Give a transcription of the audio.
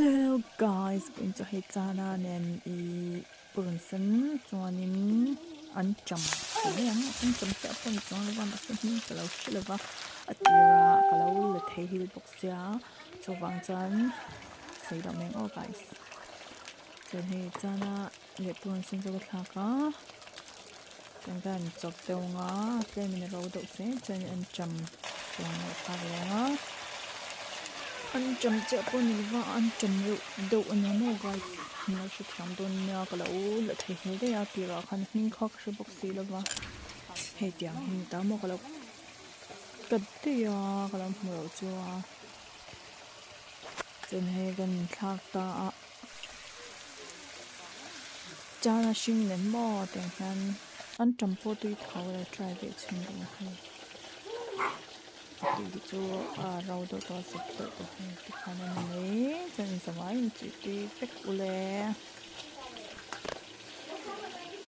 Hello guys vawiin chu hei chana nen ih purun sen chuanin an cham ti mai ang an cham chiah pawh ni chuang lova mahse hming ka lo hre lova a tirah ka lo la thei hil bawk sia chuvang chuan sawi loh mai ang aw guys chuan hei chana leh purun sen chu ka thlak a chuan ka han chawp deuh ang a tlemin a ro deuh se chuan an cham chuan a thlak leh ang a an cham chiah pawh ni lova an cham reuh deuh a nia maw guys min lo hrethiam dawn nia ka lo la theihnghilh daih a tirah khan hming kha ka hre bawk si lova hei tiang hi ni ta maw ka lo cut daih a ka lo hmu loh chu a chuan hei kan inthlak ta a. Chana hring nen maw tiang hian an tam pawh tui tho lo try ve chhin duh ang hei a tui hi chu a ro deuh tawh a zep deuh tawh hei tikhan a ni mai chuan in zavaiin chi tui vek ule.